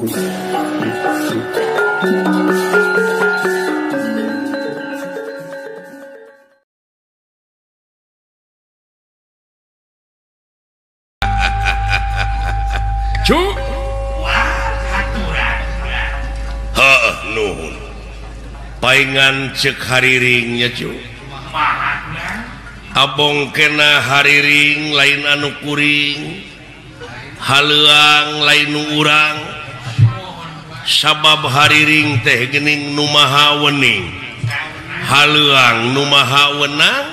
Cu heuh nuhun paingan ceuk hariringnya cu abong kena hariring lain anu kuring haleuang lain nu urang sabab hariring teh geuning nu maha wening haleuang nu maha wenang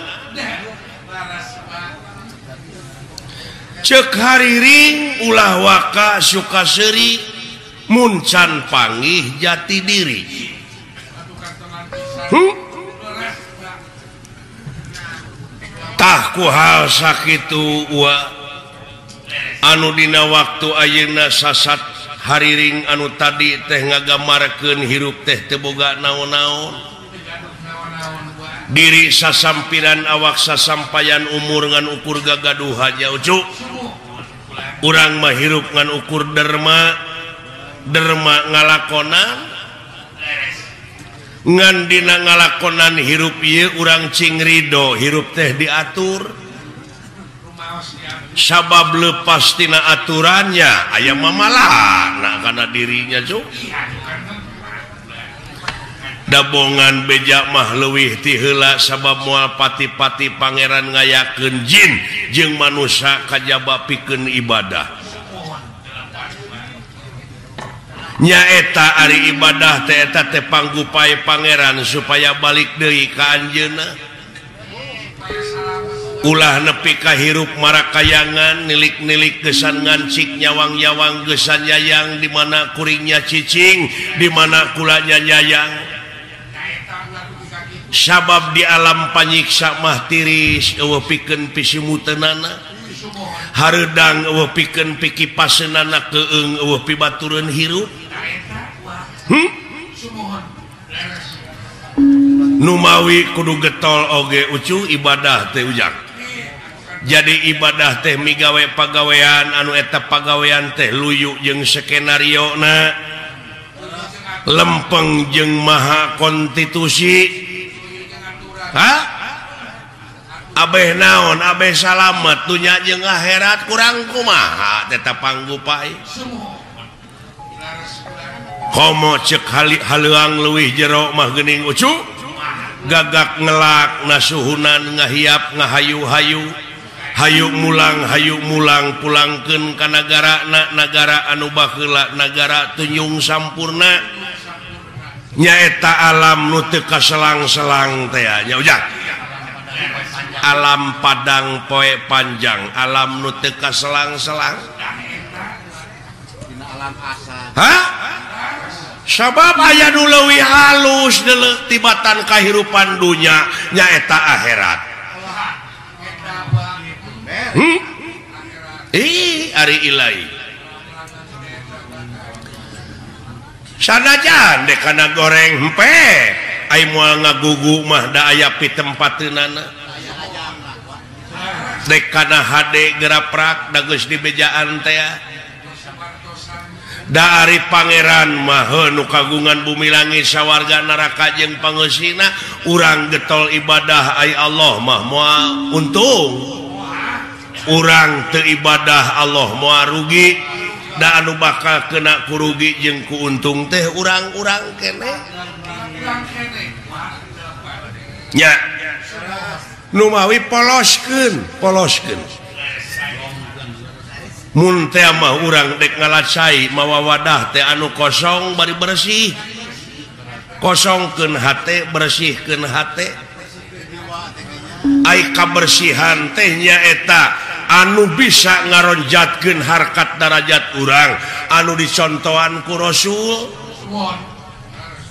ceuk hariring ulah waka suka seuri mun can panggih jati diri. Tah ku hal sakitu wa anu dina waktu ayeuna sasat hariring anu tadi teh ngagamarkeun hirup teh teu boga naon-naon diri sasampiran awak sasampayan umur ngan ukur gagaduhan nya ucu urang mah hirup ngan ukur derma derma ngalakonan ngan dina ngalakonan hirup ieu urang cing ridho hirup teh diatur sabab lepas tina aturannya aya mamalana kana dirinya cu dabongan beja mah leuwih ti heula sabab moal pati-pati pangeran ngayakeun jin jeung manusia kajaba pikeun ibadah nyaeta ari ibadah teh eta teh panggupai pangeran supaya balik deui ka anjeunna ulah nepi ka hirup marakayangan nilik-nilik gesan ngancik nyawang-nyawang gesan yayang di mana kuringnya cicing di mana kulanya nyayang sabab di alam panyiksa mah tiris eueuh pikeun pisimuteunana hareudang eueuh pikeun pikipaseunana keung eueuh pibatureun hirup. Numawi kudu getol oge ucu ibadah teh ujang jadi ibadah teh migawe pagawean anu eta pagawean teh luyu jeung skenario na lempeng jeung maha konstitusi. Ha? Abeh naon abeh salamet dunya jeung akhirat kurang kumaha tetap panggupai komo ceuk haleuang leuwih jero mah geuning ucu gagak ngelak nasuhunan ngahiap ngahayu-hayu hayu mulang pulangkeun ka nagara na nagara anu baheula nagara tunyung sampurna nyaeta alam nu teu kaselang-selang teh nya ujang alam padang poe panjang alam nu teu kaselang-selang ha sabab aya nu leuwih halus deuleu tibatan kahirupan dunya nyaeta akhirat. Ih ari ilahi sanajan dek kana goreng hempe ai moal ngagugu mah da aya pitempateunana dek kana hade geraprak da geus dibejaan teh da ari pangeran mah nu kagungan bumi langit sawarga neraka jeung pangeusina urang getol ibadah ai Allah mah moal untung urang teu ibadah Allah moal rugi da anu bakal kena kurugi jeung ku untung teh urang-urang keneh nya numawi poloskeun poloskeun mun teh mah urang dek ngalacai mawa wadah teh anu kosong bari bersih kosongkeun hate bersihkeun hate ai kabersihan teh nyaeta anu bisa ngaronjatkeun harkat darajat urang anu dicontohan ku Rasul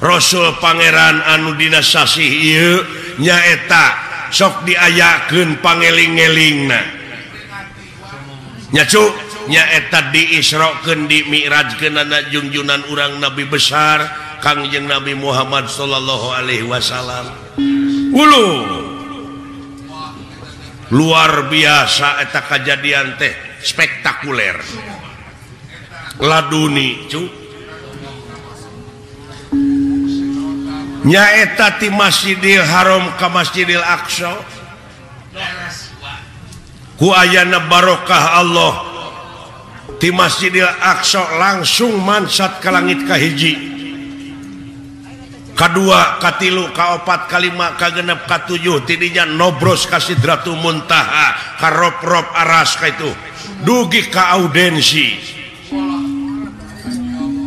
Rasul pangeran anu dina sasih ieu nyaeta sok diayakeun pangeling-elingna nya cu nyaeta diisrokeun dimi'rajkeunana jungjunan urang nabi besar Kangjeng Nabi Muhammad sallallahu alaihi wasallam. Ulu luar biasa eta kajadian teh spektakuler laduni cu Nyaeta ti Masjidil Haram ka Masjidil Aqsa. Ku ayana barokah Allah ti Masjidil Aqsa langsung mansat ka langit kahiji. Kadua, katilu, kaopat, kalima, kagenep, katujuh, tidinya nobros ka Sidratul Muntaha, ka rob-rob aras ka itu. Dugi ka audensi.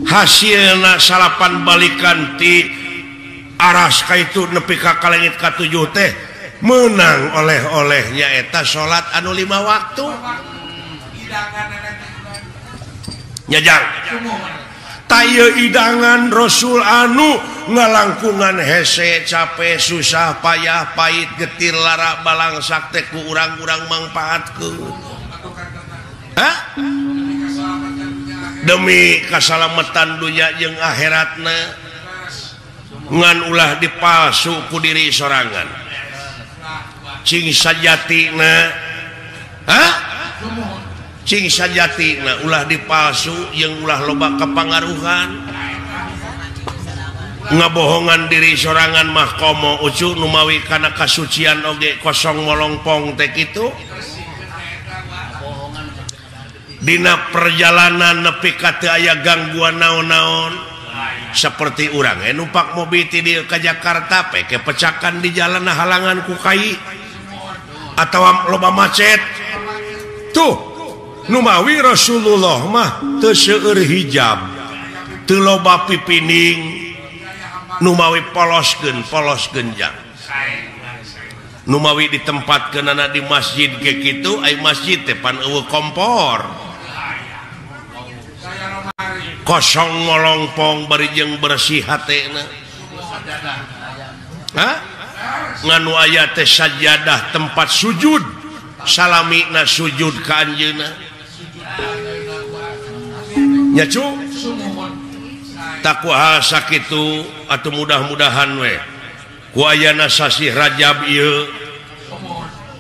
Hasilna salapan balikan ti aras ka itu nepi ka langit katujuh teh menang oleh-olehnya eta salat anu 5 waktu. Nyajang. Taya idangan Rasul anu ngalangkungan hese capek susah payah pahit getir lara balangsak teh ku urang-urang mangpaatkeun. Hah? Demi kasalamatan dunya jeung akhiratna ngan ulah dipalsu ku diri sorangan. Cing sajatina, hah? Cing sajatina ulah dipalsu jeung ulah loba kepangaruhan. Ngabohongan diri sorangan mah komo ucu numawi kana kasucian oge kosong molongpong teh kitu. Dina perjalanan nepi ka teu aya gangguan naon-naon. Seperti urang numpak mobil ti dieu ka Jakarta peke pecakan di jalan halangan ku kai atawa loba macet. Tuh numawi Rasulullah mah teu seueur hijab, teu loba pipining, numawi poloskeun polos genjang. Numawi ditempatkeunana di masjid ke kitu, ai masjid teh pan eueuh kompor. Kosong molongpong bari jeung bersih hatena. Hah? Nganu aya teh sajadah tempat sujud, salamina sujud ka anjeunna. Nya cu? Takwa sakitu atuh mudah-mudahan we ku ayana sasih Rajab ieu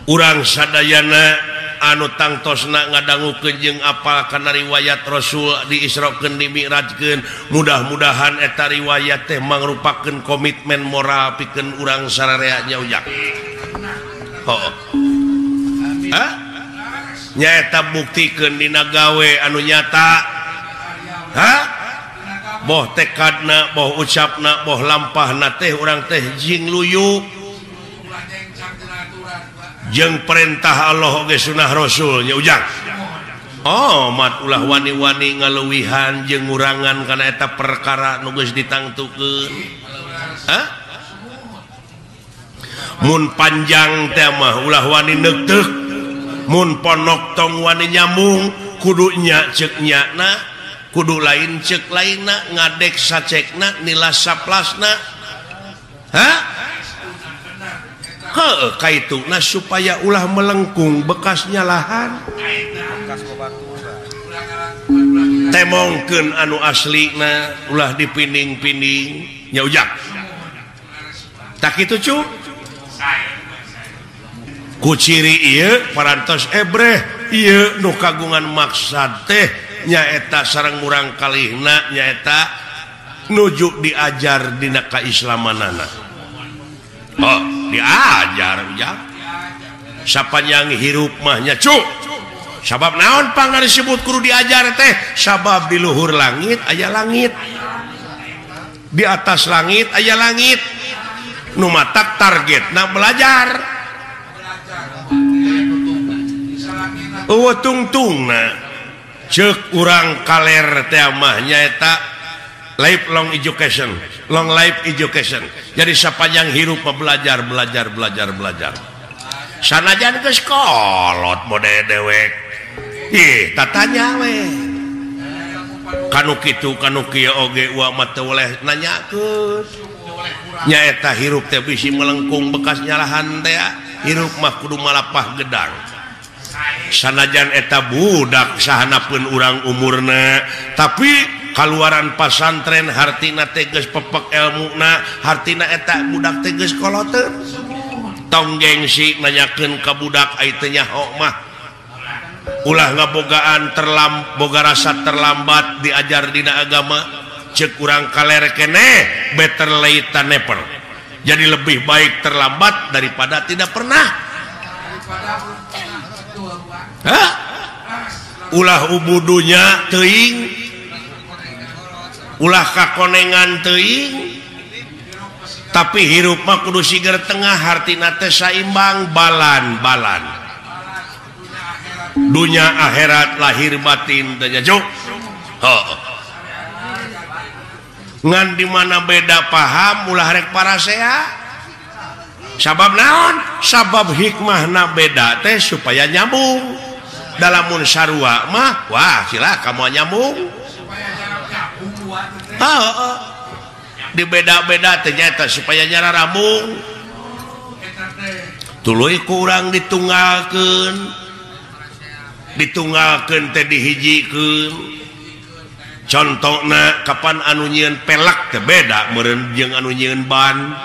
urang sadayana anu tangtosna ngadangukeun jeung apal kana riwayat Rasul diisrokeun dimi'rajkeun, mudah-mudahan eta riwayat teh mangrupakeun komitmen moral pikeun urang sararea nya ujang. Heuh. Hah? Nyaeta buktikeun dina gawe anu nyata. Hah? Boh tekadna, boh ucapna, boh lampahna teh urang teh jing luyu jeung perintah Allah oge sunah Rasul nya ujang. Oh, mat ulah wani-wani ngaluwihan jeung ngurangan kana eta perkara nu geus ditangtukeun. Hah? Mun panjang teh mah ulah wani neukteuk, mun ponok tong wani nyambung, kudu nya ceuk nyana, kudu lain ceuk lainna, ngadek sacekna, nilas saplasna. Hah? Heuh, kaituna supaya ulah melengkung bekasnya lahan. Temongkeun anu aslina, ulah dipinding-pinding. Nya ujang. Tak kitu cu? Ku ciri ieu parantos ebreh ieu nu kagungan maksad teh nyaeta sareng murang kalihna nyaeta nuju diajar dina kaislamanana. Oh, diajar ujang. Sapanjang hirup mah nya cu. Sabab naon pangna disebut kudu diajar teh? Sabab di luhur langit aya langit. Di atas langit aya langit. Nu matak targetna belajar. Eueuh tungtungna. Ceuk urang kaler teh mah nyaeta lifelong education, long life education. Jadi sapanjang hirup belajar, belajar, belajar, belajar. Sanajan geus kolot mode dewek. Ih, tatanya we. Kanu kitu kanu kieu oge uang mah teu boleh nanyakeun. Nyaeta hirup teh bisi melengkung bekas nyalahan teh. Hirup mah kudu malapah gedang. Sanajan eta budak sahanapeun urang umurna, tapi kaluaran pasantren hartina teh geus pepek elmuna, hartina eta budak teh geus koloteun. Tong gengsi nanyakeun ka budak ai teu nyaho mah. Ulah ngabogaan boga rasa terlambat diajar dina agama. Ceuk urang kaler keneh better late than never. Jadi lebih baik terlambat daripada tidak pernah. Hah? Ulah ubudunya teuing, ulah kakonengan teuing, tapi hirup mah kudu siger tengah, hartina teh saimbang, balan-balan. Dunya akhirat lahir batin teh nya cuk. Heuh. Ngan di mana beda paham ulah rek parasea. Sabab naon? Sabab hikmahna beda teh supaya nyambung. Dalamun sarua mah wah cilaka moal nyambung. Heeh. Di beda-beda teh nyaeta supaya nyararambung. Tuluy ku urang ditunggalkeun. Ditunggalkeun teh dihijikeun. Contohna kapan anu nyieun pelak teh beda meureun jeung anu nyieun ban.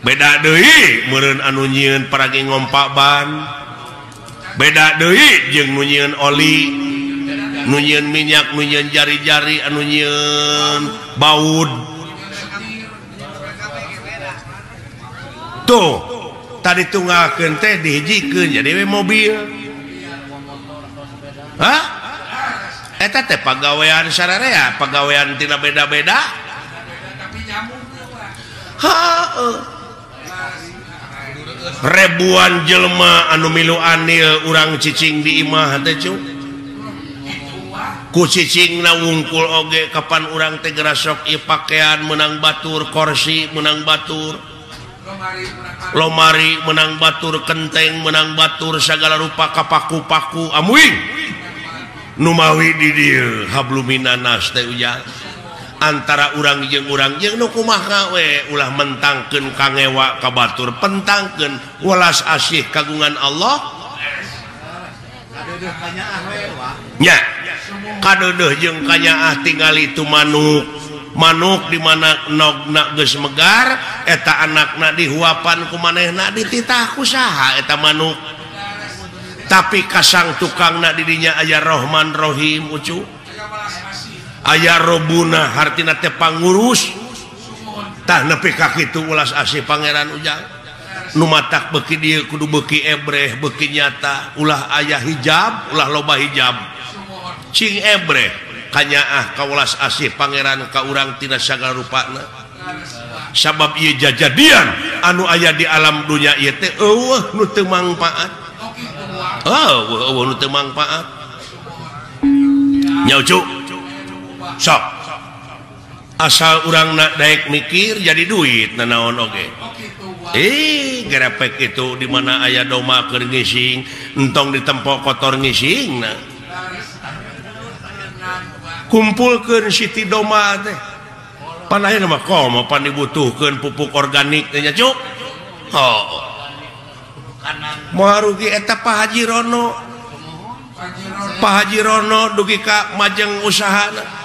Beda deui meureun anu nyieun paragi ngompak ban. Beda deui jeung nu nyieun oli, nu nyieun minyak, nu nyieun jari-jari, anu nyieun baud. Tuh, tadi tunggalkeun teh dihijikeun jadi we mobil. Hah? Eta teh pagawean sararea, pagawean tina beda-beda. Heuh. Ribuan jelema anu milu anil urang cicing di imah teh cu. Ku cicingna wungkul oge kapan urang teh gerasok ieu pakaian meunang batur, kursi meunang batur, lomari meunang batur, kenteng meunang batur, sagala rupa kapaku-paku amuing. Numawi di dieu habluminanas teh ujang antara urang jeung nu kumaha we ulah mentangkeun kangewa ka batur, pentangkeun welas asih kagungan Allah nya kadeudeuh jeung kanyaah tingali tu manuk. Manuk di mana nogna geus megar eta anakna dihuapan ku manehna dititah ku saha eta manuk. Tapi kasang tukangna didinya aya Rohman Rohim ucu, aya Robuna hartina teh pangurus. Tah nepi ka kitu ulas asih pangeran ujang. Nu matak beuki dieu kudu beuki ebreh beuki nyata, ulah aya hijab, ulah loba hijab. Cing ebreh kanyaah ka ulas asih pangeran ka urang tina sagala rupana. Sabab ieu jajadian anu aya di alam dunya ieu teh eueuh nu teu mangpaat. Oh, eueuh nu teu mangpaat. Nya ucu. Sok. Asal urang nak daek mikir jadi duit nanaon oge. Gerepek itu di mana aya doma keur ngising, entong ditempok kotor ngisingna. Kumpulkeun siti doma teh. Pan ayeuna mah komo pan dibutuhkeun pupuk organik teh nya cuk. Oh. Moal rugi eta Pak Haji Rono. Pak Haji Rono dugi ka majeng usahana.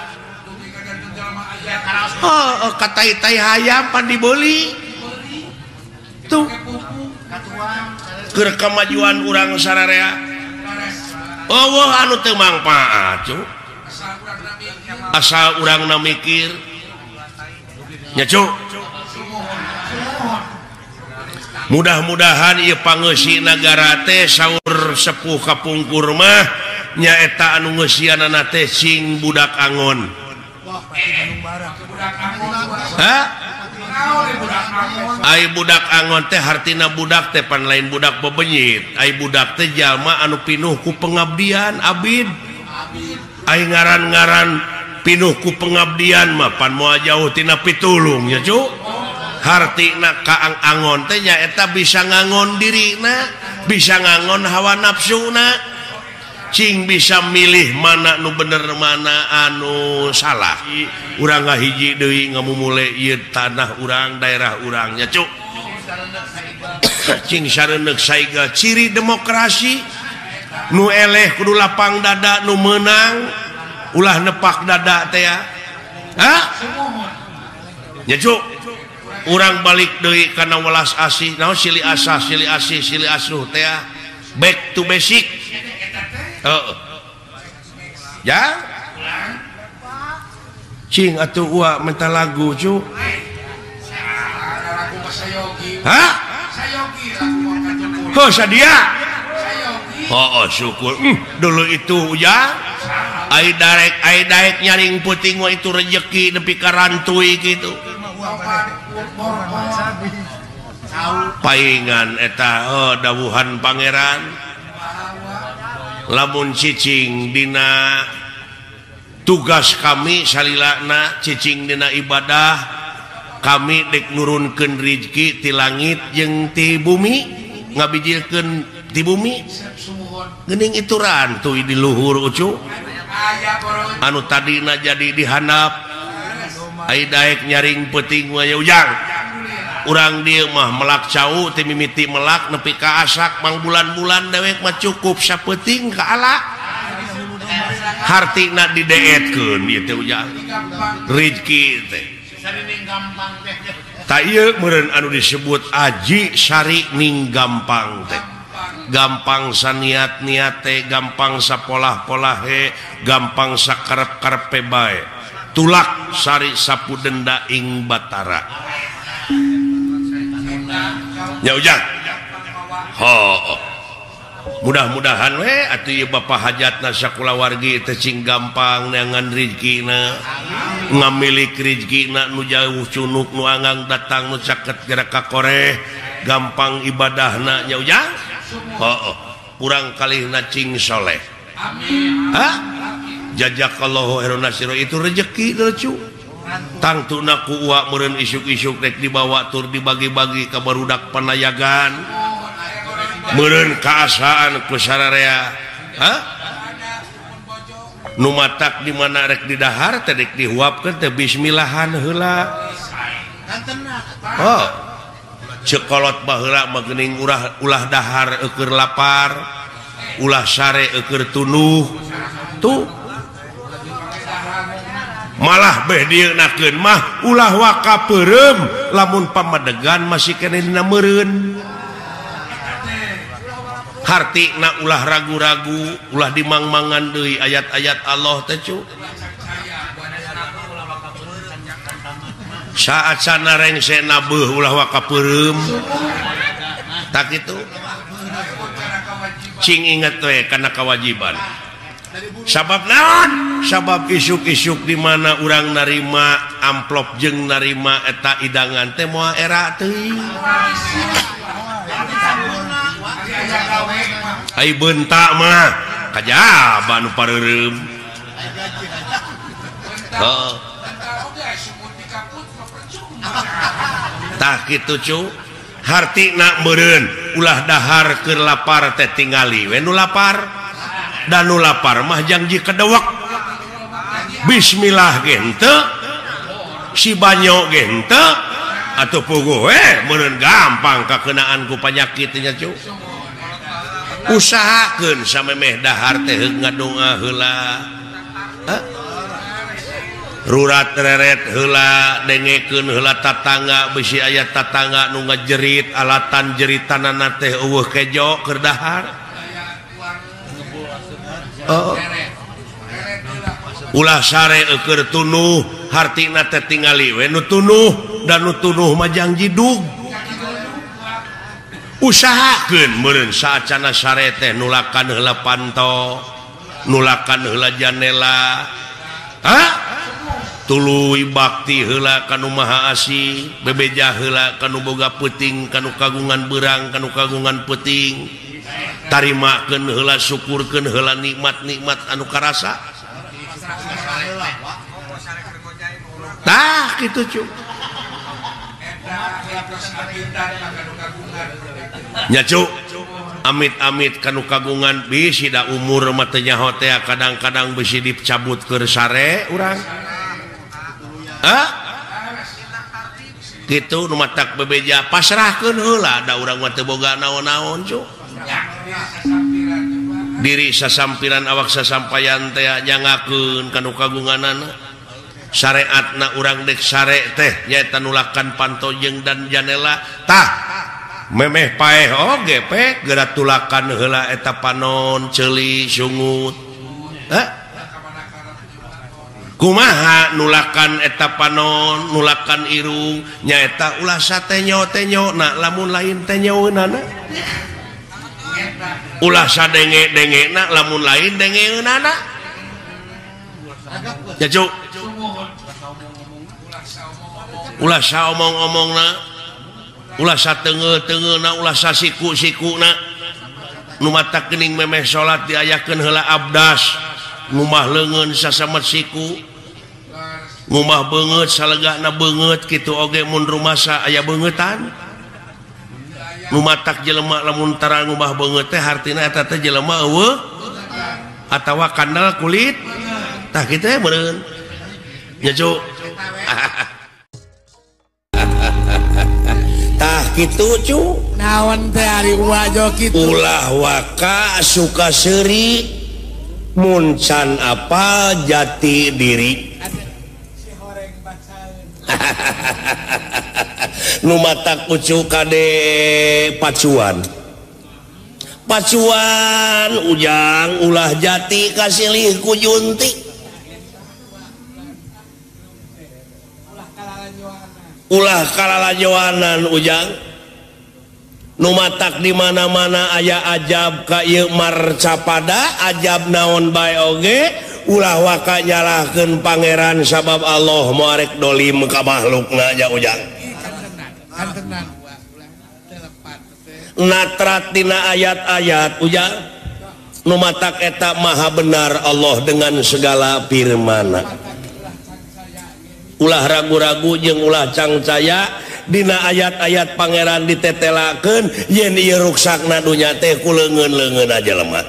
Oh, katai-tai hayam pan dibeli. Tuh. Keur kamajuan urang sararea. Eueuh anu teu mangpaat, cuk. Asal urangna mikir. Nya cuk. Mudah-mudahan ieu pangeusi nagara teh saur sepuh kapungkur mah nyaeta anu ngeusianana teh sing budak angon. Hah? Ai budak angon teh hartina budak teh pan lain budak bebenyit. Ai budak teh jalma anu pinuh ku pengabdian abid. Ai ngaran-ngaran pinuh ku pengabdian mah pan moal jauh tina pitulung nya cu. Hartina kaang angon teh nyaeta bisa ngangon dirina, bisa ngangon hawa nafsuna, cing bisa milih mana nu bener mana anu salah. Urang ngahiji deui ngamumule ieu tanah urang, daerah urang nya cuk. Cing sareundeuk saiga ciri demokrasi nu eleh kudu lapang dada, nu meunang ulah nepak dada teh ya. Hah? Nya cuk. Urang balik deui kana welas asih, naon silih asah, silih asih, silih asuh teh. Back to basic. Heeh. Ya? Cing atuh uak minta lagu cu. Hah? Heuh sadia. Oh, syukur. Dulu itu ujang ai daek nyaring peuting mah itu rejeki nepi ka rantui kitu. Paingan eta dawuhan pangeran lamun cicing dina tugas kami salilana cicing dina ibadah kami dek nurunkeun rezeki ti langit jeung ti bumi ngabijilkeun ti bumi geuning itu rantui di luhur ucu anu tadina jadi dihandap ai daek nyaring peuting mah ujang urang dieu mah melak cau teh mimiti melak nepi ka asak mang bulan-bulan dewek mah cukup sapeuting ka ala hartina dideetkeun ieu teh ujang rezeki teh ta ieu meureun anu disebut aji sari ning gampang teh gampang saniat-niat teh gampang sapolah-polahe gampang sakarep-karepe bae tulak sari sapu denda ing batara ya ujang ho mudah-mudahan we atuh ieu bapa hajatna sakulawargi teh cing gampang neangan rezekina ngamilik rezekina nu jauh cunuk nu anggang datang nu caket gerak ka koreh gampang ibadahna nya ujang ho kurang kalihna cing soleh amin ha jazakallahu khairan nasiro itu rezeki lucu tangtuna ku uak meureun isuk-isuk rek dibawa tur dibagi-bagi ka barudak panayagan meureun kaasaan ku sararea ha nu matak di mana rek didahar teh rek dihuapkeun teh bismillahan heula oh cekolot baheula mah geuning ulah dahar eueur lapar ulah sare eueur tunuh tuh malah beh dieunakeun mah ulah waka peureum lamun pamadegan masih keneh dina meureun hartina ulah ragu-ragu ulah dimangmangan deui ayat-ayat Allah teh cu saat sana rengse nabeuh ulah waka peureum tak kitu cing inget we kana kewajiban sabab naon sabab isuk-isuk di mana urang narima amplop jeung narima eta idangan teh moal era teuing ai beunta mah kajaba nu pareureum heuh tah kitu cu hartina meureun ulah dahar keur lapar teh tingali we nu lapar dan nu lapar mah jangji kedewek bismillah ge henteu si banyo ge henteu atuh puguh we meureun gampang kakeunaan ku panyakit nya cu usahakeun samemeh dahar teh heug ngadoa heula rurat reret heula dengekeun heula tatangga bisi aya tatangga nu ngajerit alatan jeritanana teh eueuh kejo keur dahar oh. Ulah sare eueur tunuh hartina teh tingali we nu tunuh dan nu tunuh mah jang jidug usahakeun meureun saacana sare teh nulakan heula panto nulakan heula janela ha tuluy bakti heula ka nu Maha Asih bebeja heula ka nu boga peuting ka nu kagungan beurang ka nu kagungan peuting tarimakeun heula syukurkeun heula nikmat-nikmat anu karasa tah kitu cu nya cu amit-amit kanu kagungan bisi da umur mah teu nyaho teh kadang-kadang bisi dicabut keur sare urang ha kitu nu matak bebeja pasrahkeun heula da urang mah teu boga naon-naon cu diri sasampiran awak sasampayan teh nyangakeun kanu kagunganana syariatna urang dek sare teh nyaeta nulakan panto jeung dan janela tah memeh paeh oge pe geura tulakan heula eta panon ceuli sungut hah Kumaha nulakan eta panon, nulakan irung, nyaeta ulah satenyo-tenyo na lamun lain tenyoeunana. Ulah sadenge-dengena lamun lain dengeunana. Ya cuk. Ulah saomong-omongna, ulah sateungeul-teungeulna, ulah sasiku-sikuna. Nu mata geuning memeh salat diayakeun heula abdas, ngumah leungeun sasamet siku. Ngumah beungeut salegana beungeut kitu oge mun rumasa aya beungeutan. Nu matak jelema lamun tara ngumah beungeut teh hartina eta teh jelema eueuh atawa kandel kulit. Tah kitu meureun. Nya cuk. Tah kitu cu. Naon teh ari wajo kitu. Ulah waka suka seuri mun can apal jati diri. Nu matak ucu kade pacuan. Pacuan ujang ulah jati kasilih ku junti. Ulah kalalajoanan ujang. Nu matak di mana-mana aya ajab ka ieu marcapada, ajab naon bae oge, ulah waka nyalahkeun pangeran sabab Allah moal rek dolim ka makhlukna nya ujang. Natrat dina ayat-ayat ujang. Nu matak eta maha benar Allah dengan segala firmana. Ulah ragu-ragu jeung ulah cangcaya dina ayat-ayat pangeran ditetelakeun yen ieu ruksakna dunya teh ku leungeun-leungeun jelema.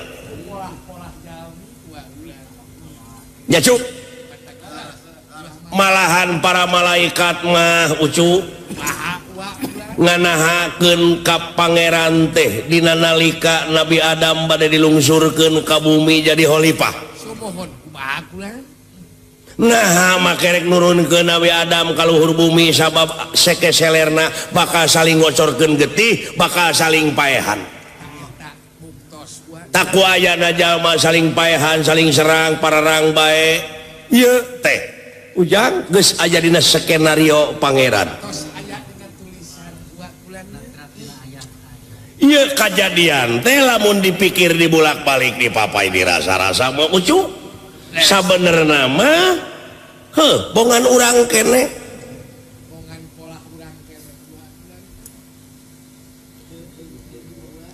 Ya cuk. Malahan para malaikat mah ucu nganahakeun ka pangeran teh dina nalika Nabi Adam bade dilungsurkeun ka bumi jadi khalifah. Nah makerek nurunkeun Nabi Adam ka luhur bumi sabab seke selerna bakal saling ngocorkeun getih, bakal saling paehan. Taku ayana jalma saling paehan, saling serang, pararang bae. Ieu teh ujang geus aya dina skenario pangeran. Ieu kajadian teh lamun dipikir dibulak-balik dipapai dirasa-rasa mah ucu. Sabenerna mah heuh bongan urang kene.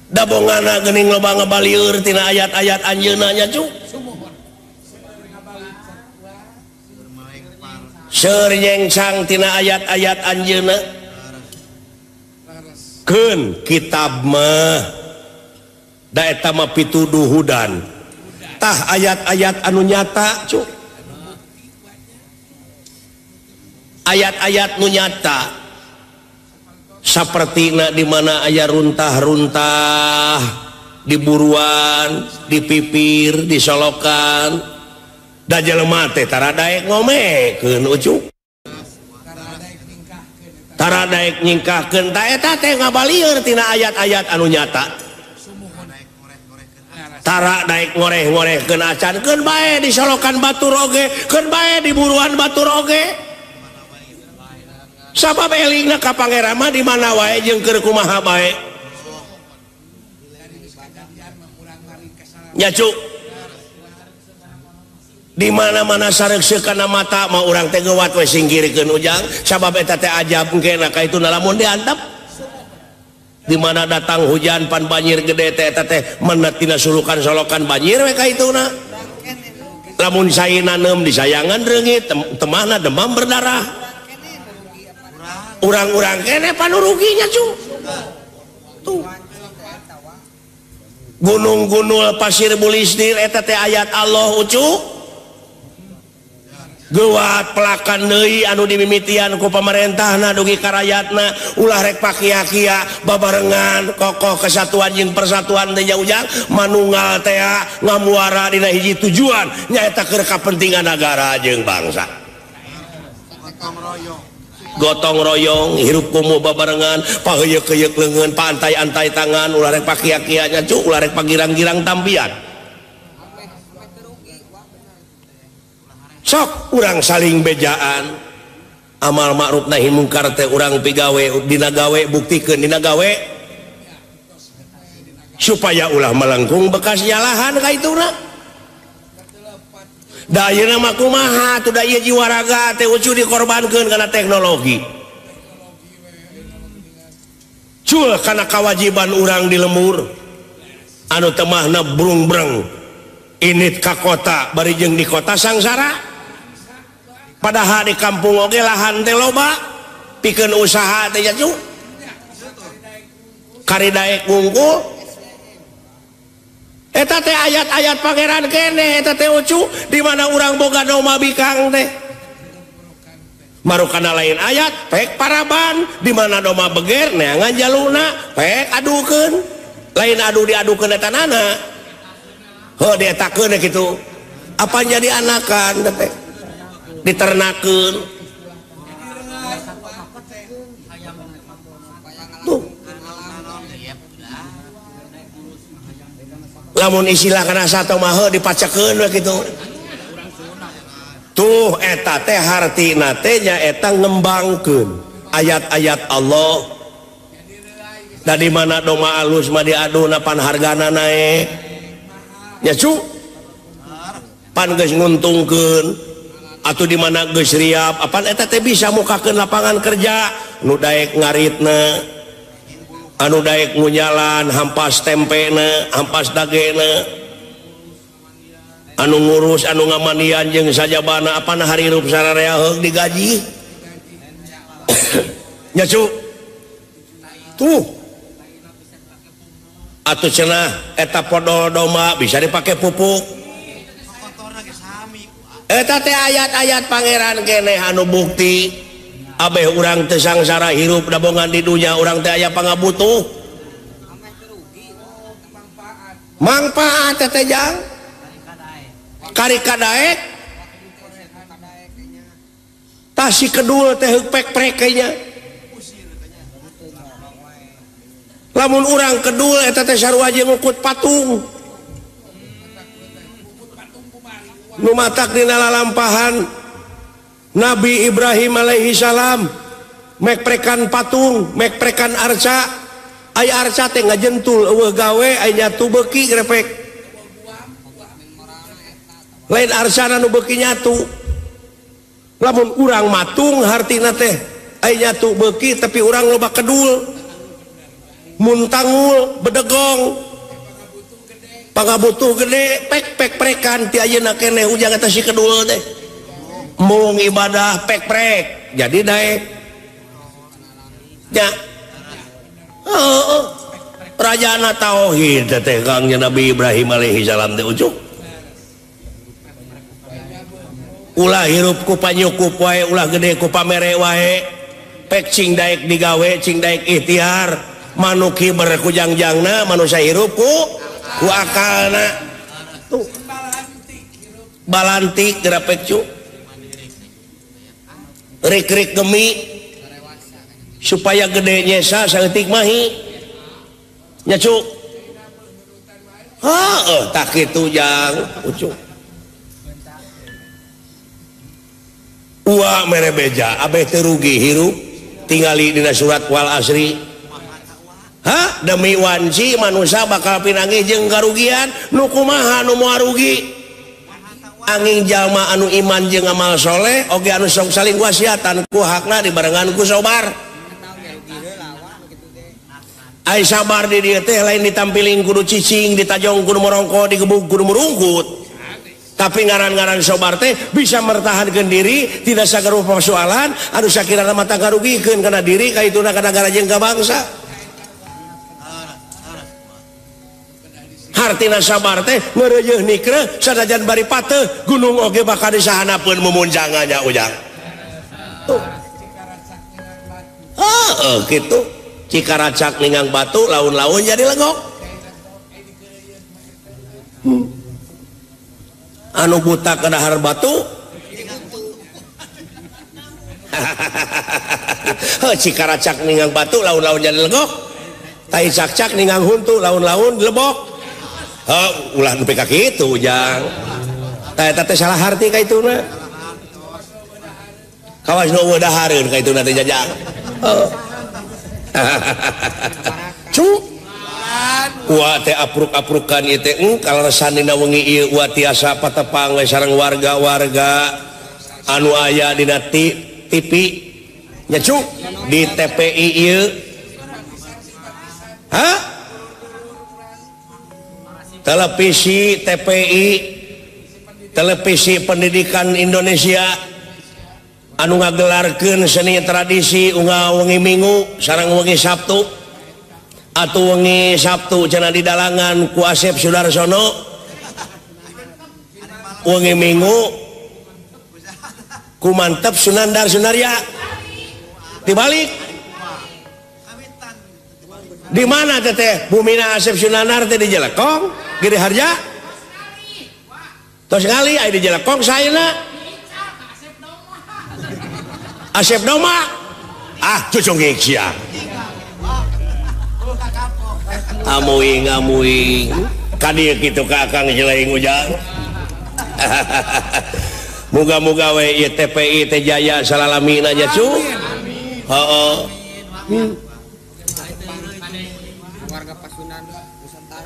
Da bongana geuning loba ngabalieur tina ayat-ayat anjeunna nya cu. Seur nyengsang tina ayat-ayat anjeunna. Keun kitab mah da eta mah pituduh hudan. Tah ayat-ayat anu nyata cu. Ayat-ayat nu nyata sapertina di mana aya runtah-runtah di buruan, di pipir, di solokan. Da jelema teh tara daek ngomekeun ucu. Tara daek nyingkahkeun ta eta teh ngabalieur tina ayat-ayat anu nyata. Tara daek ngoreh-ngorehkeun acan keun bae di solokan batur oge, keun bae di buruan batur oge. Sabab elingna ka pangeran mah di mana wae jeung keur kumaha bae. Nya cuk. Di mana-mana sareukseuk kana mata mah urang teh geuwat we singkirkeun ujang, sabab eta teh ajab engkena ka itu lamun diantep. Di mana datang hujan pan banjir gede teh eta teh menet tina sulukan solokan banjir we ka ituna. Lamun sae naneum disayangan reungit, temahna demam berdarah. Urang-urang kene panuruginya cu. Tuh. Gunung-gunul pasir bulisdir eta teh ayat Allah ucu. Geuwat pelakan deui anu dimimitian ku pamarentahna dugi ka rayatna ulah rek pakia-kia babarengan kokoh kesatuan jeung persatuan teh ujang manunggal teh ngamuara dina hiji tujuan nyaeta keur kapentingan nagara jeung bangsa. Gotong royong hirup kumuh babarengan paheuyeuk-heuyeuk leungeun paantai-antai tangan ulah rek pakia-kia nya cu ulah rek pagirang-girang tampian. Sok urang saling bejaan amal ma'ruf nahi mungkar teh urang pigawe dina gawe buktikeun dina gawe supaya ulah melengkung bekas nyalahan ka ituna. Da ayeuna mah kumaha atuh da ieu jiwa raga teh ucu dikorbankeun kana teknologi. Cul kana kewajiban urang di lembur anu temahna brungbreng init ka kota bari jeung di kota sangsara. Padahal di kampung oge lahan teh loba pikeun usaha teh nya kari daek ngungkul. Eta teh ayat-ayat pangeran keneh eta teh ucu di mana urang boga doma bikang teh. Marukana lain ayat pek paraban di mana doma beger neangan jaluna pek adukeun. Lain adu diadukeun eta nana. Heuh dietakeun kitu. Apa jadi anakan teh? Diternakeun. Tuh. Lamun istilah kana sato mah heuh dipacekeun we kitu. Tuh eta teh hartina teh nya eta ngembangkeun ayat-ayat Allah. Da di mana doma alus mah diaduna pan hargana naek. Nya cu. Pan geus nguntungkeun atuh di mana geus riap apan eta teh bisa mukakeun lapangan kerja nu daek ngaritna. Anu daek ngunyalan hampas tempena hampas dagena anu ngurus anu ngamanian jeung sajabana apana harirup sararea heug digaji nya cu tuh atuh cenah eta podol domba bisa dipake pupuk eta teh ayat-ayat pangeran keneh anu bukti abeh urang teu sangsara hirup dabongan di dunya urang teh aya pangabutuh mangpaat teh jang kari kadaek tah si kedul teh heuk pek-prek nya lamun urang kedul eta teh sarua jeung ngukut patung nu matak dina lalampahan Nabi Ibrahim alaihi salam mekprekan patung, mekprekan arca, aya arca teh ngajentul eueuh gawe aya nyatu beuki grepek. Lain arcana nu beuki nyatu. Lamun urang matung hartina teh aya nyatu beuki tapi urang loba kedul. Muntangul, bedegong. Pangabutuh gede, pek-pek-prekan ti ayeuna keneh ujang eta si kedul teh. Mung ibadah pek-prek jadi daek nya oh, rajana tauhid teh Kang Nabi Ibrahim alaihi salam teh ucuk ulah hirup ku panyukup wae ulah gede ku pamere wae pek cing daek digawe cing daek ikhtiar manuk hiber ku jangjangna manusia hirup ku akalna tuh balantik geura pek cu rik-rik gemi supaya gede nyesa saeutik mahi nya cu heuh tak kitu jang ucu ua mere beja abeh teu rugi hirup tingali dina surat wal asri ha demi wanci manusia bakal pinanggih jeung karugian nu kumaha nu moal rugi angin jalma anu iman jeung amal soleh oge anu sok saling wasiatan ku hakna dibarengan ku sobar. Ai sabar di dieu teh lain ditampiling kudu cicing ditajong kudu morongko digebug kudu murungkut. Tapi ngaran-ngaran sobar teh bisa mertahankeun diri tidak sagarupa persoalan anu sakirana mata karugikeun kana diri ka ituna kana nagara jeung ka bangsa. Hartina sabar teh ngeureuyeun nikreuh sanajan bari pateuh gunung oge bakal disahanapeun mumuncangannya ujang. Tuh. Heeh kitu. Cikaracak ninggang batu laun-laun jadi legok. Anu buta kedahar batu. Heuh cikaracak ninggang batu laun-laun jadi legok. Tai cak-cak ninggang huntu laun-laun lebok. Heuh ulah nepi ka kitu ujang. Tah eta teh salah harti ka ituna. Kawas nu eueuh dahareun ka itu nanti jajang. Cu. Wa teh apruk-aprukan ieu teh kaleresan dina wengi ieu wa tiasa patepang we sareng warga-warga anu aya dina TV nya cu di TPI ieu. Hah? Televisi TPI, Televisi Pendidikan Indonesia anu ngagelarkeun seni tradisi unggal wengi Minggu sareng wengi Sabtu. Atuh wengi Sabtu cenah di dalangan ku Asep Sudarsono, wengi Minggu ku Mantep Sunandar Sunarya. Dibalik di mana teteh bumina Asep Sunandar teh di Jelekong Gede Harja tos ngali aya di Jelekong saena Asep Doma ah cucung sia amuing amuing kadieu kitu ka Akang Jeleng Ujang. Muga-muga we ieu TPI teh jaya salalamina nya cu. Heeh.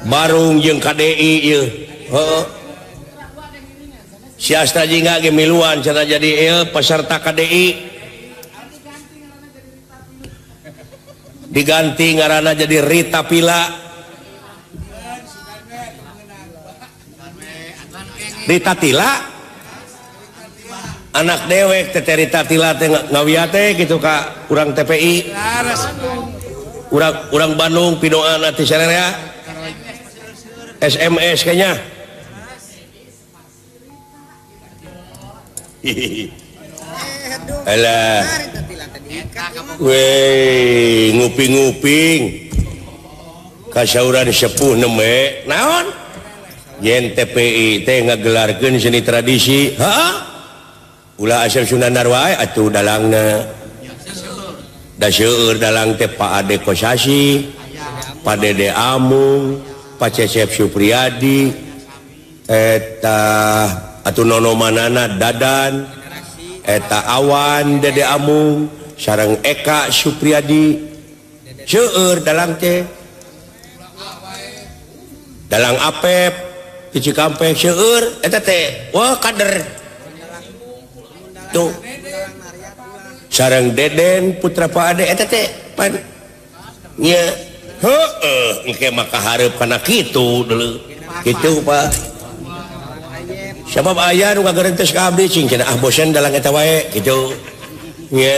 Barung jeung KDI ieu. Heeh. Si Asta jingga ge miluan cenah jadi ieu peserta KDI. Diganti ngaranna jadi Rita Pila. Rita Tila anak dewek teh Rita Tila teh ngawiate gitu ka urang TPI. Urang Bandung pidoana ti sararea. SMS kayaknya. Alah. Weh, nguping-nguping. Kasauran sepuh neme. Naon? Yen TPI teh ngagelarkeun seni tradisi. Hah? Ulah Asep Sunandar wae atuh dalangna. Da seueur dalang teh Pak Ade Kosasi, Pak Dede Amung, Pak Cecep Supriyadi, eta atuh nono manana Dadan, eta Awan Dede Amung, sareng Eka Supriyadi. Seueur dalang teh. Dalang Apep di Cikampek seueur eta teh wah kader. Tuh. Sareng Deden putra Pak Ade eta teh pan nya heueuh engke mah kahareup kana kitu deuleu. Kitu Pak. Sabab aya nu ngagerentes ka abdi cing cenah ah bosen dalang eta wae kitu. Nya.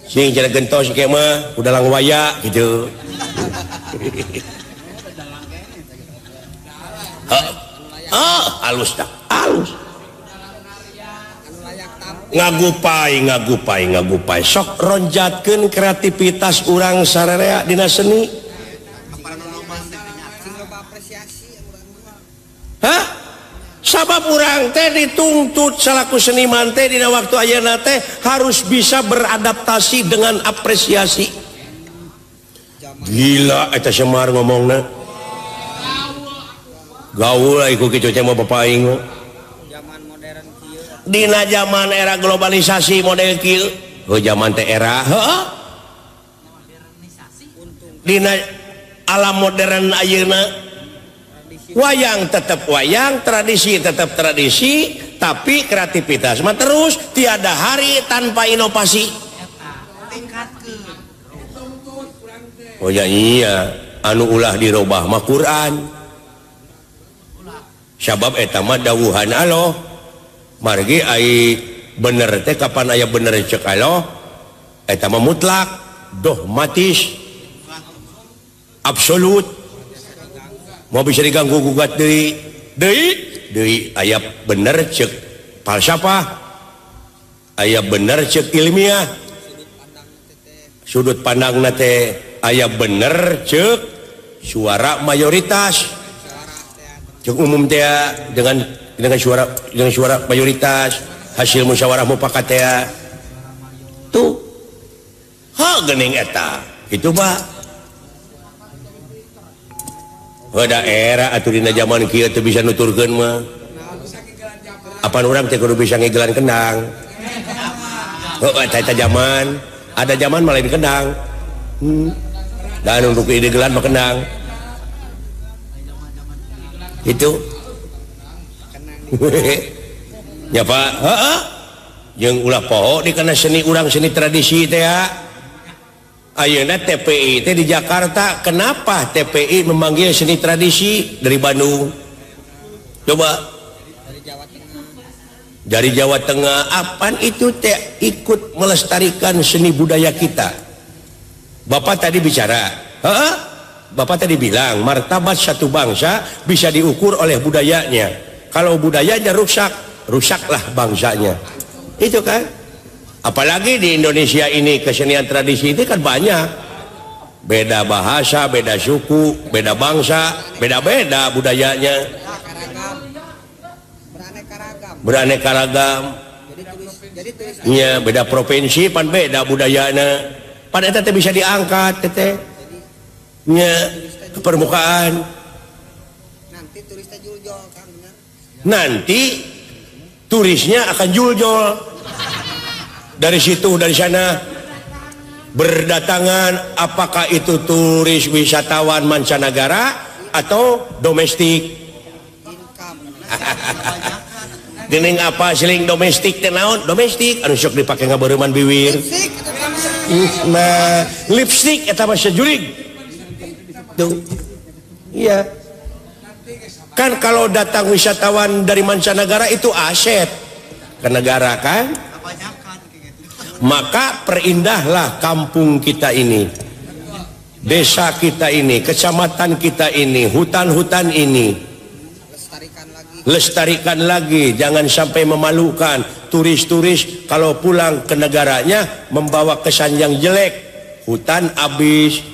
Sing cenah gentos engke mah udalang waya kitu. Heeh, alus dah, alus. Ngagupai, ngagupai, ngagupai. Sok ronjatkeun kreativitas urang sararea dina seni. Hah? Sabab urang teh dituntut salaku seniman teh dina waktu ayeuna teh harus bisa beradaptasi dengan apresiasi. Gila eta Semar ngomongna. Gaul iku kitu teh mah bapak aing. Dina zaman era globalisasi model kieu, heuh zaman teh era heuh. Dina alam modern ayeuna wayang tetap wayang, tradisi tetap tradisi, tapi kreativitas mah terus tiada hari tanpa inovasi. Oh ya iya, anu ulah dirobah mah Quran. Sabab eta mah dawuhan Allah. Margi ai bener teh kapan aya bener cek Allah eta mah mutlak, dogmatis, absolut. Mau bisa diganggu gugat deui, deui, deui aya bener cek falsafah, aya bener cek ilmiah. Sudut pandangna teh aya bener cek suara mayoritas. Cek umum teh dengan suara mayoritas hasil musyawarah mufakat teh tuh ha geuning eta kitu Pak. Heuda era atuh dina zaman kieu teu bisa nuturkeun mah. Apan urang teh kudu bisa ngigelan kendang. Heeh, eta zaman. Ada zaman malah di kendang. Dan untuk ide gelan mah kendang. Itu. Ya Pak, heeh. Jeung ulah poho di kana seni urang seni tradisi teh ya. Ayeuna TPI teh di Jakarta, kenapa TPI memanggil seni tradisi dari Bandung? Coba dari Jawa Tengah, apaan itu teh ikut melestarikan seni budaya kita. Bapak tadi bicara, heeh. Bapak tadi bilang martabat satu bangsa bisa diukur oleh budayanya. Kalau budayanya rusak, rusaklah bangsanya. Itu kan? Apalagi di Indonesia ini kesenian tradisi itu kan banyak. Beda bahasa, beda suku, beda bangsa, beda-beda budayanya. Beraneka ragam. Ya, beda provinsi pan beda budayana. Pan eta teh bisa diangkat teh. Nya ke permukaan. Nanti turisnya akan juljol. Dari situ, dari sana berdatangan, apakah itu turis wisatawan mancanegara atau domestik. Gening apa seling domestik teh naon? Domestik anu sok dipake ngabareuman biwir. Nah, lipstick eta mah sajurig. Tuh. Iya. Kan kalau datang wisatawan dari mancanegara itu aset ke negara kan? Maka perindahlah kampung kita ini, desa kita ini, kecamatan kita ini, hutan-hutan ini. Lestarikan lagi, jangan sampai memalukan. Turis-turis kalau pulang ke negaranya membawa kesan yang jelek. Hutan habis,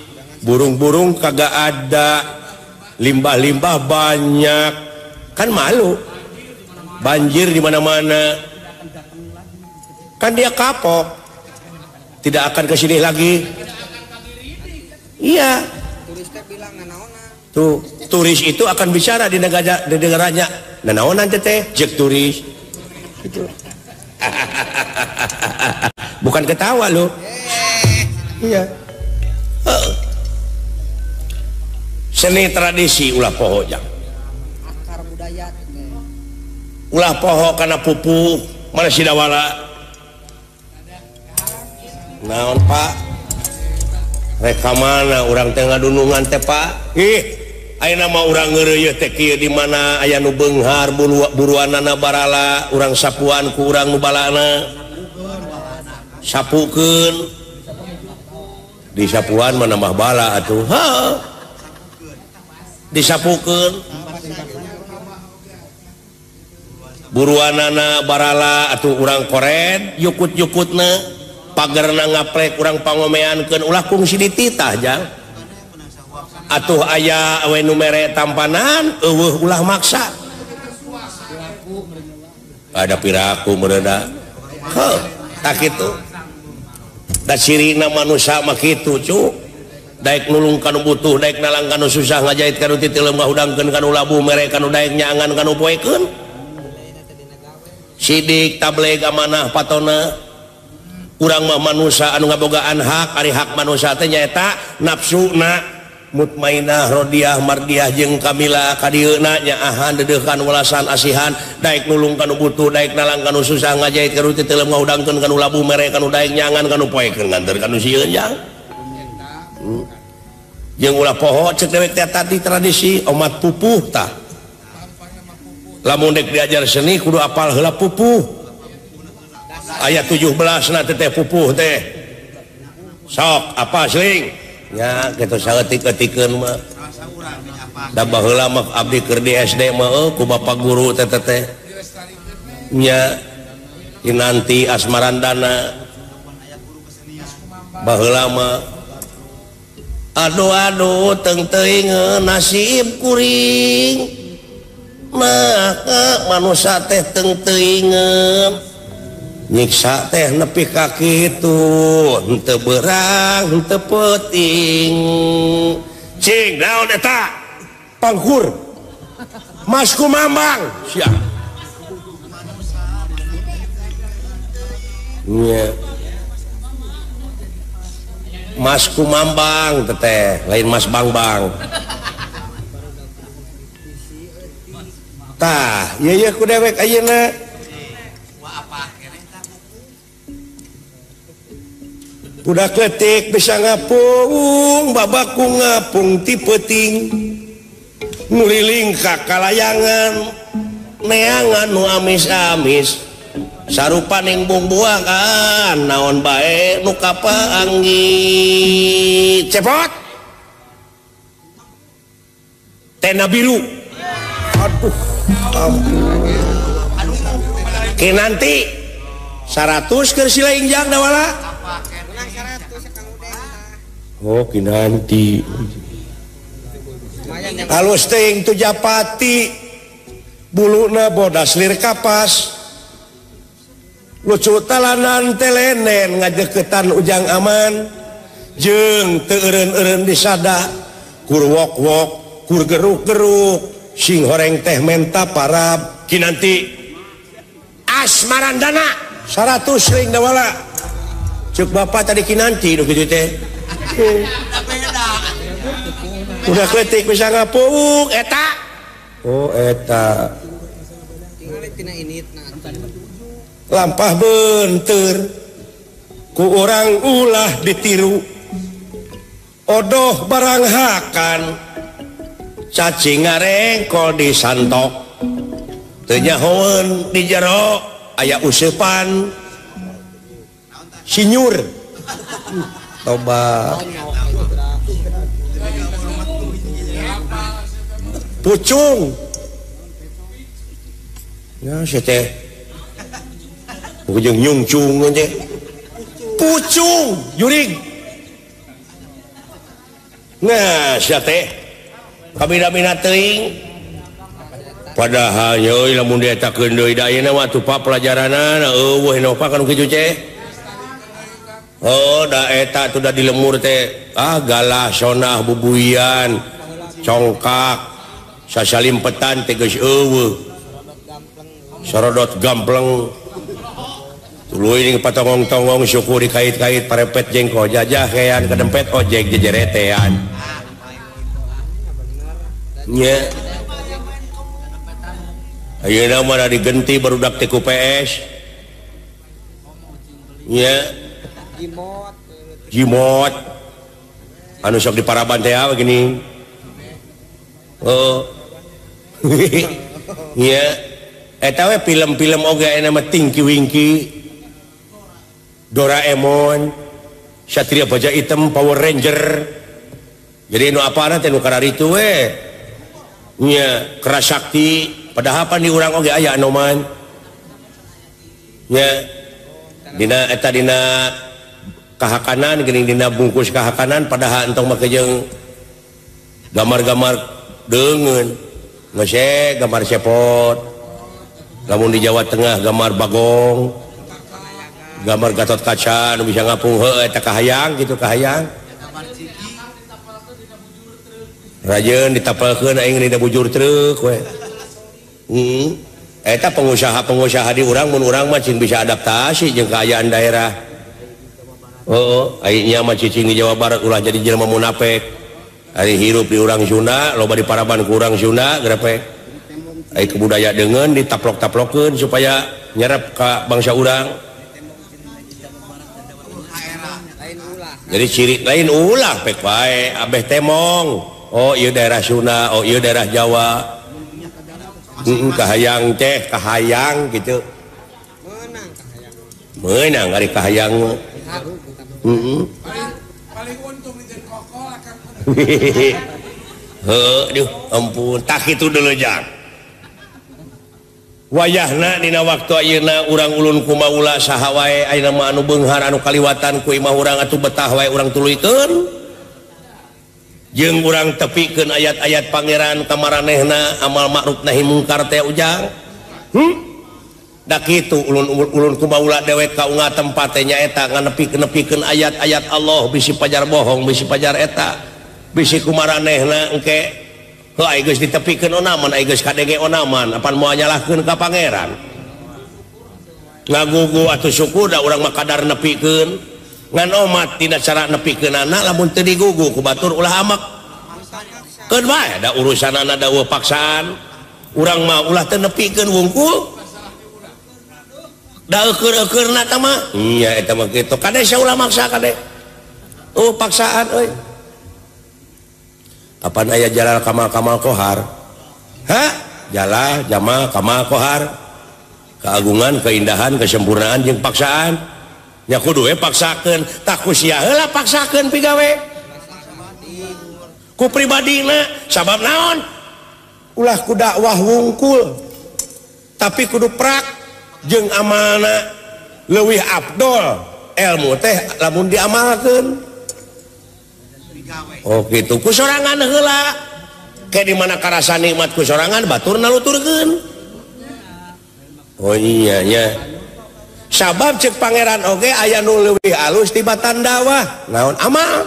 burung-burung kagak ada, limbah-limbah banyak, kan malu. Banjir di mana-mana. Kan dia kapok, tidak akan ke sini lagi. Iya. Tuh, turis itu akan bicara di negara, di negaranya. Nanaonan teh, jek turis. Gitu. Bukan ketawa loh. Iya. Seni tradisi ulah poho jang. Ulah poho karena pupuh mana sidawala. Naon Pak? Reka mana urang teh ngadunungan teh Pak? Ih, ayeuna mah urang ngeureuyeuh teh kieu di mana aya nu beunghar buruanana barala, urang sapuan ku urang nu balana. Sapukeun. Di sapuan mah nambah bala atuh. Heuh. Disapukeun. Buruanana barala atuh urang kored yukut-yukutna. Pagerna ngaplek urang pangomeankeun ulah kungsi dititah jang. Atuh aya we nu mere tampanan eueuh ulah maksa. Ada piraku meureuda. Heuh, tah kitu. Da cirina manusa mah kitu cu. Daek nulung ka nu butuh, daek nalang ka nu susah, ngajait ka nu titileum, ngahudangkeun ka nu labuh, mere ka nu daek nyangan ka nu poekeun. Sidik tableg amanah patona. Urang mah manusia anu ngabogaan hak, ari hak manusia teh nyaeta nafsuna mutmainah rodiah mardiah jeung kamila kadieuna nyaahan dedeuhkan welasan asihan daek nulung ka nu butuh, daek nalang ka nu susah, ngajait ka nu titileum, ngahudangkeun ka nu labuh, mere ka nu daek nyangan ka nu poekeun, nganter ka nu sieun jang. Jeung ulah poho cek dewek teh tadi tradisi omat pupuh tah. Lamun dek diajar seni kudu apal heula pupuh. Ayat 17 na teh pupuh teh. Sok apa seling? Ya kitu saeutik-eutikeun mah. Da baheula mah abdi keur di SD mah ku bapak guru teh teh. Nya Kinanti Asmarandana. Baheula mah aduh aduh teng teuing nasib kuring. Mah manusa teh teng teuingeun. Nyiksa teh nepi ka kitu, henteu beurang, henteu peuting. Cing naon eta? Pangkur. Mas Kumambang, sia. Nya. Mas Kumambang teteh, lain Mas Bangbang. Tah, ieu ye ku dewek ayeuna. Budak letik bisa ngapung, babaku ngapung ti peuting. Nguliling ka kalayangan, neangan nu amis-amis. Sarupaning bungbuangan, naon bae nu kapaanggi. Cepot. Tenda biru. Aduh, ampun. Kinanti 100 keur sila injang dawala. Oh Kinanti halus teuing tu japati buluna bodas lir kapas lucu talanan telenen ngajeketan ujang aman jeung teu eureun-eureun disada kur wok-wok kur geruk-geruk sing horeng teh menta parab. Kinanti asmarandana 100 ring dawala. Cek bapak tadi Kinanti nu kitu teh. Udah kletik bisa ngapung eta. Oh eta. Lampah benteur ku urang ulah ditiru. Odoh barang hakan cacing ngarengkol disantok. Teu nyahoeun di jero aya useupan sinyur. Toba pucung ya si teh ujung nyungcung teh pucung jurig. Nah si teh kabina-bina teuing padahal euy lamun dietakeun deui da ayeuna mah atuh pa pelajaranana eueuh nopa kan kitu ceh. Oh da eta tuh da di lemur teh ah galah sonah bubuian congkak sasalimpetan teh geus eueuh sorodot gampleng tuluy ning patongong-tongong syukur dikait-kait parepet jengko jajah kean kadempet ojek jejeretean nya. Ayeuna mah da digenti barudak teh ku PS nya. Jimot anu sok di paraban teh begini. Oh. Nya eta we film-film oge aya mah Tinky Winky, Doraemon, Satria Baja Hitam, Power Ranger. Jadi nu apana teh nu kararitu we. Nya Kerasakti, padahal pan di urang oge aya anoman. Nya dina eta dina kahakanan geuning dina bungkus kahakanan padahal entong make jeung gambar-gambar deungeun geus gambar cepot lamun di Jawa Tengah gambar Bagong gambar Gatot Kaca nu bisa ngapung heuh eta kahayang kitu kahayang rajeun ditapelkeun aing dina bujur truk we. Eta pengusaha-pengusaha di urang mun urang mah cing bisa adaptasi jeung kaayaan daerah. Oh, aingnya mah cicing di Jawa Barat ulah jadi jelema munafik. Ari hirup di urang Sunda, loba di paraban ku urang Sunda grepe. Ai kebudaya deungeun ditaplok-taplokeun supaya nyerep ka bangsa urang. Jadi ciri lain ulah pek wae abeh temong. Oh, ieu daerah Sunda, oh ieu daerah Jawa. Kahayang teh, kahayang gitu. Meunang ari kahayang mah. Paling untung jeung kokol akan. Heuh, duh, ampun, tak kitu deuleu jang. Wayahna dina waktu ayeuna urang ulun kumaula saha wae ayeuna mah anu beunghar anu kaliwatan ku imah urang atuh betah wae urang tuluykeun. Jeung urang tepikeun ayat-ayat pangeran ka maranehna amal ma'ruf nahi mungkar teh ujang. Da kitu ulun kumaula dewek ka unga tempat teh nyaeta nganepi-nepikeun ayat-ayat Allah bisi pajar bohong bisi pajar eta bisi kumaranehna engke heuh ai geus ditepikeun onaman ai geus kadenge onaman apan moal nyalahkeun ka pangeran. Ngagugu atuh syukur da urang mah kadar nepikeun. Ngan omat tina cara nepikeunana lamun teu digugu ku batur ulah amak. Keun bae da urusanana da eueuh paksaan. Urang mah ulah teu nepikeun wungkul. Da eukeun-eukeurna tah mah. Nya eta mah kitu. Kade sia ulah maksa kade. Oh paksaan euy. Kapan aya Jalal Kamal Kamal Kohar? Hah? Jalal Jamal Kamal Kohar. Keagungan, keindahan, kesempurnaan jeung paksaan. Nya kudu we paksakeun, tah ku sia heula paksakeun pigawe. Ku pribadina sabab naon? Ulah ku dakwah wungkul. Tapi kudu prak jeung amalna leuwih afdol ilmu teh lamun diamalkeun. Oh gitu, ku sorangan heula. Ke di mana karasa nikmat ku sorangan batur naluturkeun. Oh iya nya. Sabab cek pangeran oge aya nu leuwih alus tibatan dakwah. Naon amal?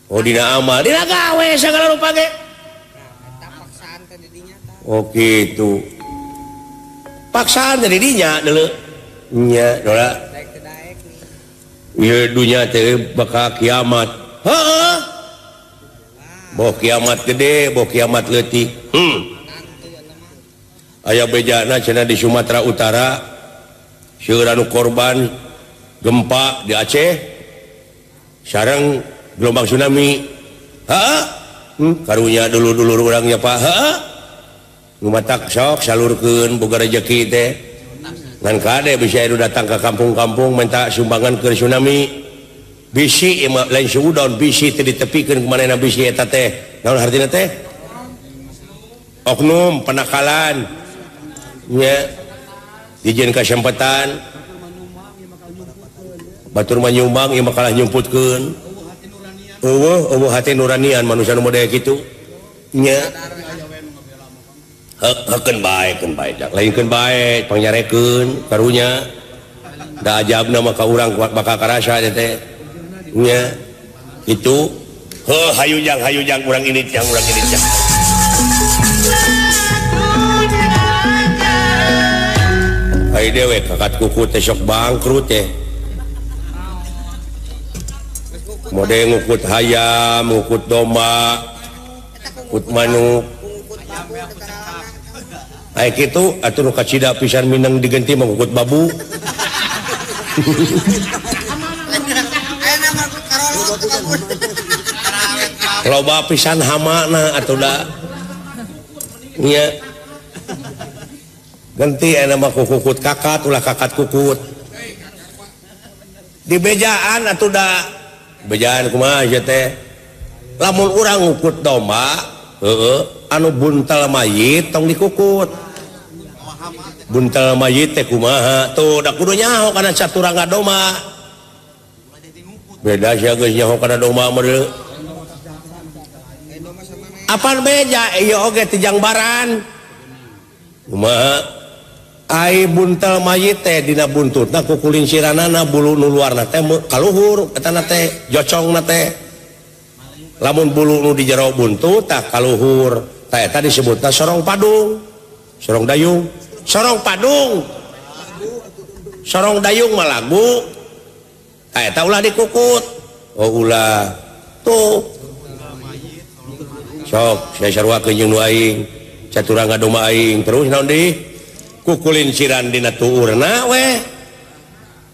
Oh dina amal, dina gawe sagala rupa ge. Oh gitu. Paksaan teh di dinya deuleu. Nya dola. Ieu dunya teh bakal kiamat. Heeh. Boh kiamat gede, boh kiamat leutik. Aya bejana cenah di Sumatera Utara seueur anu korban gempa di Aceh sareng gelombang tsunami. Heeh. Karunya dulur-dulur urang nya Pak. Heeh. Nu matak sok salurkeun boga rejeki teh. Ngan kade bisa anu datang ke kampung-kampung minta sumbangan ke tsunami. Bisi lain suudon bisi teh ditepikeun kumanehna bisi eta teh. Naon hartina teh? Oknum penakalan. Nya dijieun kasempetan. Batur mah nyumbang ieu mah kalah nyumputkeun. Eueuh eueuh hate nuranian manusia nu model kitu. Nya heukeun bae keun bae lainkeun bae pangnyarekeun karunya da ajabna mah ka urang bakal karasa teh nya kitu. Heuh hayu jang urang ini jang urang ini jang. Ai dewe kakat kuku teh sok bangkrut teh. Mode ngukut hayam, ngukut domba, ngukut manuk. Ai kitu atuh nu kacida pisan mineng digenti mah ngukut babu. Loba pisan hamana atuh da. Nya. Ganti aya mah kukut kakat ulah kakat kukut. Di bejaan atuh da. Bejaan kumaha ieu teh? Lamun urang ngukut domba, heueuh, anu buntal mayit tong dikukut. Buntal mayit teh kumaha? Tuh da kudu nyaho kana caturangga domba. Beda sia geus nyaho kana domba mah deui. Apan beja ieu oge teh jangbaran. Kumaha? Ai buntal mayit teh dina buntutna kukulinciranana bulu nu luarna teh kaluhur etana teh jocongna teh. Lamun bulu nu di jero buntut tah kaluhur tah eta disebutna sorong padung. Sorong dayung, sorong padung. Sorong dayung mah lagu. Tah eta ulah dikukut. Oh ulah. Tuh. Sok saya sarua jeung nu aing, caturangga domba aing terus naon deui? Kukulinciran dina tuurna we.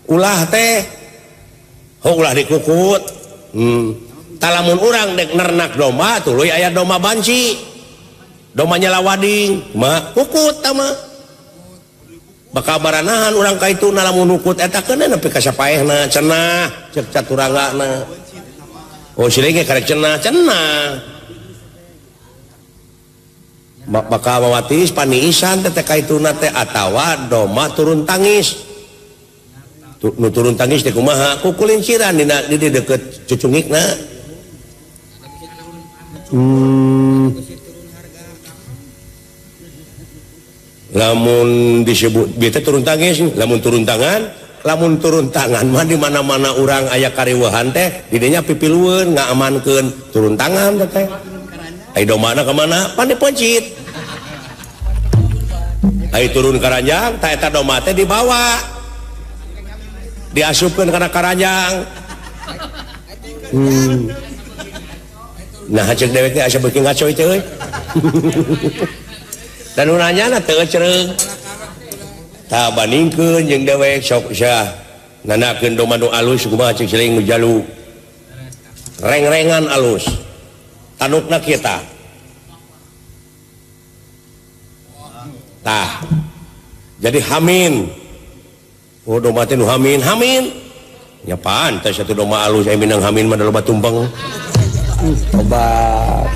Ulah teh. Ho ulah dikukut. Talamun urang dek nernak domba tuluy aya domba banci. Domba nyalawading, mah kukut tah mah. Bakal baranahan urang ka itu lamun nukut eta keun nepi ka sapaehna cenah cek caturanggana. Oh siling ge karek cenah cenah. Bakal mawatis paniisan teh ka ituna teh atawa domba turun tangis. Nu turun tangis teh kumaha? Kukulinciran dina di deukeut cucungikna. Lamun disebut bieu turun tangis, lamun turun tangan mah di mana-mana urang aya kariweuhan teh didinya pipilueun ngaamankeun turun tangan teh. Ai domana ka mana? Pan dipencit. Ai turun ka ranjang ta eta domba teh dibawa. Diasupkeun kana karanjang. Nah cek dewek teh asa beuki ngaco teh euy. Dan nu nanyana teu cereung. Tah bandingkeun jeung dewek sok sia nanakeun domba nu alus kumaha cek siling nu jalu. Reng-rengan alus. Tanukna kita. Tah. Jadi hamin. Oh domba teh nu hamin, hamin. Nya pantes atuh domba alus aya minang hamin mah da loba tumpeng. Obat.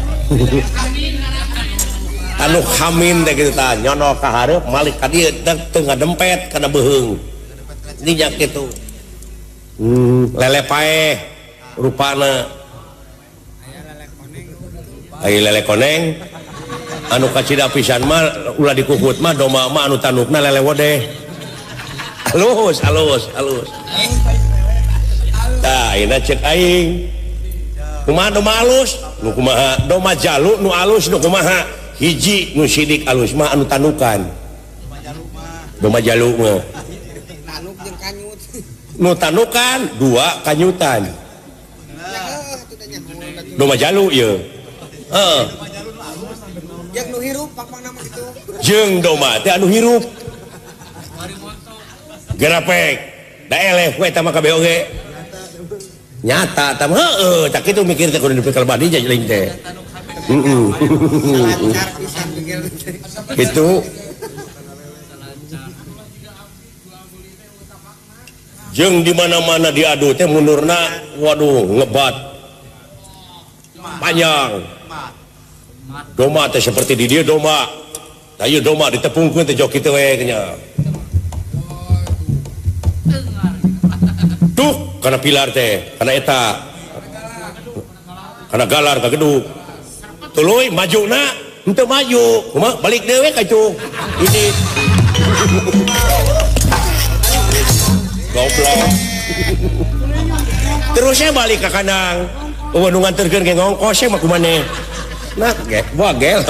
Anu hamin teh kitu tah nyonok ka hareup malik ka dieu teu ngadempet kana beuheung. Nya kitu. Lele paeh rupana. Aya lele koneng. Anu kacida pisan mah ulah dikukut mah domba mah anu tandukna lele wodeh. Alus alus alus. Tah ayeuna ceuk aing. Kumaha domba alus? Nu kumaha? Domba jalu nu alus nu kumaha? Hiji nu sidik alus mah anu tandukan. Domba jalu mah. Tanduk jeung kanyut. Nu tandukan dua kanyutan. Domba jalu ieu. Heeh. Jeung nu hirup pang-pangna mah kitu. Jeung domba teh anu hirup. Gerapek. Da eleh we eta mah kabeh oge. Nyata tam heueuh tak kitu mikir teh kudu dipikir badi jeung teh. Heeh. Kitu. Jeung di mana-mana diadu teh mundurna waduh ngebat. Panjang. Domba teh seperti di dieu domba. Tah ieu domba ditepungkeun teh jok kitu we nya. Tuh kana pilar teh, kana eta. Kana galar ka gedug. Tuluy majuna henteu maju, kumaha balik deui we ka itu. Ini. Goblok. Terusnya balik ka kandang. Eueuh nu nganterkeun ge ngongkos mah kumaneh. Nah, ge, wah gelo.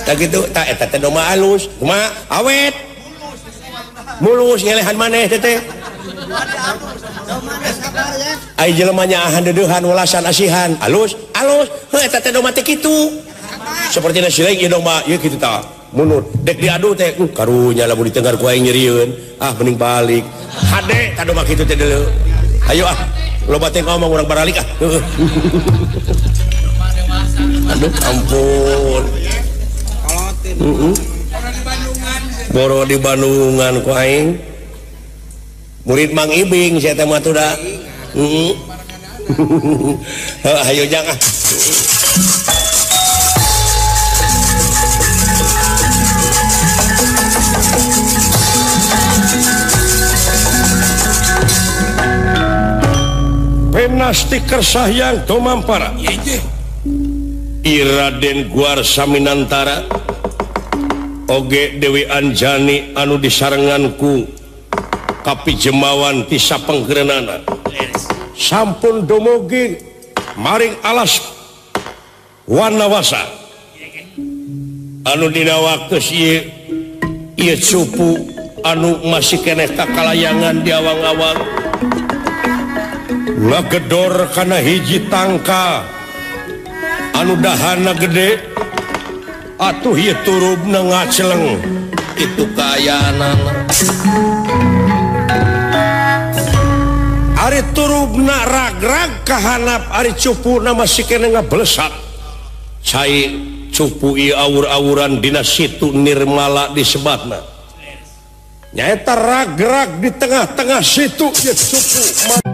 Tah kitu, tah eta teh domba alus, kumaha awet. Mulus ngelehan maneh teh teh. Ai jelema nyaahan deudeuhan welasan asihan, alus, alus. Heuh eta teh domba teh kitu. Sapertina sileng ieu domba, ieu kitu tah. Mundur, dek diadu teh, karunya lamun ditenggar ku aing nyerieun. Ah mending balik. Hade tah domba kitu teh deuleu. Ayo ah, loba teh ngomong urang baralik ah. Aduh ampun. Boro di Bandungan ku aing. Murid Mang Ibing saya teh mah tuh da. Heeh. Ayo jang ah. Penasti Kersahyang Tomampara. Iraden Guar Saminantara oge Dewi Anjani anu disarenganku kapi jemawan ti sapengkerenana sampun dumugi maring alas Wanawasa anu dina waktu ieu cupu anu masih keneh kakalayangan di awang-awang ngagedor kana hiji tangka anu dahana gede atuh ieu turubna ngaceleng itu kaayaanana. Ari turubna ragrag kahanap ari cupuna masih keneh ngablesat. Cai cupu ieu awur-awuran dina situ nirmala disebatna. Nyaeta ragrag di tengah-tengah situ ieu cupu.